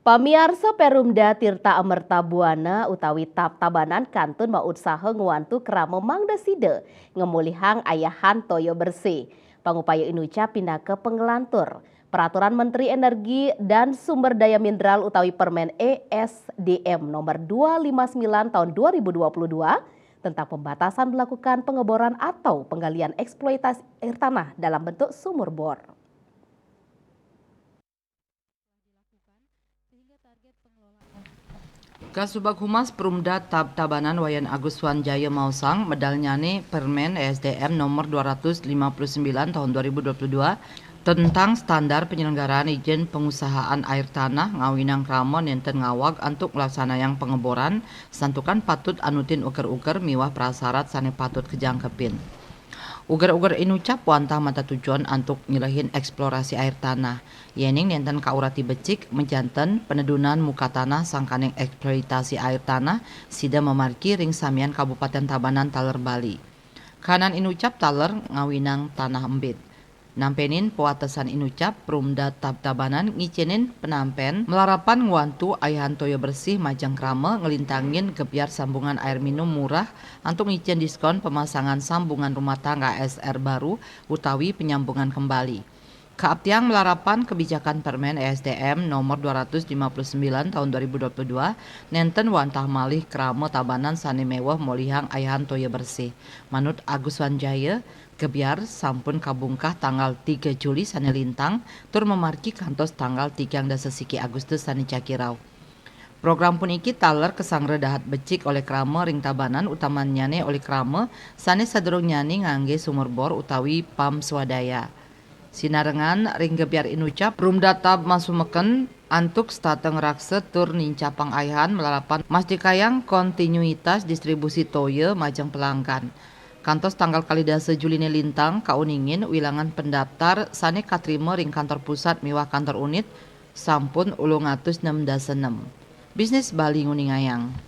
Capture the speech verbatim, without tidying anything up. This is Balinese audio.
Pamiarsa, Perumda Tirta Amerta Buana utawi Tab-, Tabanan kantun mautsaha ngwantu krama mangda sida ngamulihang ayahan toya bersih. Pangupaya inucap pinaka panglantur Peraturan Menteri Energi dan Sumber Daya Mineral utawi Permen E S D M nomor dua lima sembilan tahun dua ribu dua puluh dua tentang pembatasan melakukan pengeboran atau penggalian eksploitasi air tanah dalam bentuk sumur bor. Kasubag Humas Perumda Tab-, Tabanan Wayan Agus Wanjaya maosang, medalnyane Permen E S D M nomor dua ratus lima puluh sembilan tahun dua ribu dua puluh dua tentang standar penyelenggaraan izin pengusahaan air tanah ngawinang krama nenten ngawag antuk nglaksanayang pengeboran, santukan patut anutin uger-uger miwah prasarat sane patut kajangkepin. Uger-uger inucap wantah mata tujuan antuk nyelehin eksplorasi air tanah. Yening nenten kaurati becik, mejanten penedunan muka tanah sangkaning eksploitasi air tanah sida mamargi ring samian Kabupaten Tabanan taler Bali. Kanan inucap taler ngawinang tanah embit. Nampenin pawatesan inucap, Perumda Tab-, Tabanan ngicenin penampen malarapan ngwantu ayahan toya bersih majeng krama nglintangin gebyar sambungan air minum murah antuk ngicen diskon pemasangan sambungan rumah tangga S R baru utawi penyambungan kembali. Kaaptiang malarapan kebijakan Permen E S D M nomor dua ratus lima puluh sembilan tahun dua ribu dua puluh dua nenten wantah malih krama Tabanan sane meweh molihang ayahan toya bersih. Manut Agus Wanjaya, gebyar sampun kabungkah tanggal tiga Juli sane lintang tur mamargi kantos tanggal tigang dasa siki Agustus sane jagi rauh. Program puniki taler kasanggra dahat becik olih krama ring Tabanan, utamannyane olih krama sane sadurungnyane ngangge sumur bor utawi pam swadaya. Sinarengan ring gebyar inucap, Perumda Tab masumeken antuk setata ngraksa tur nincapang ayahan malarapan mastikayang kontinuitas distribusi toya majeng pelanggan. Kantos tanggal kalih dasa Juline lintang kauningin wilangan pendaftar sane katrima ring kantor pusat miwah kantor unit sampun ulung atus nem dasa nem. Bisnis Bali nguningayang.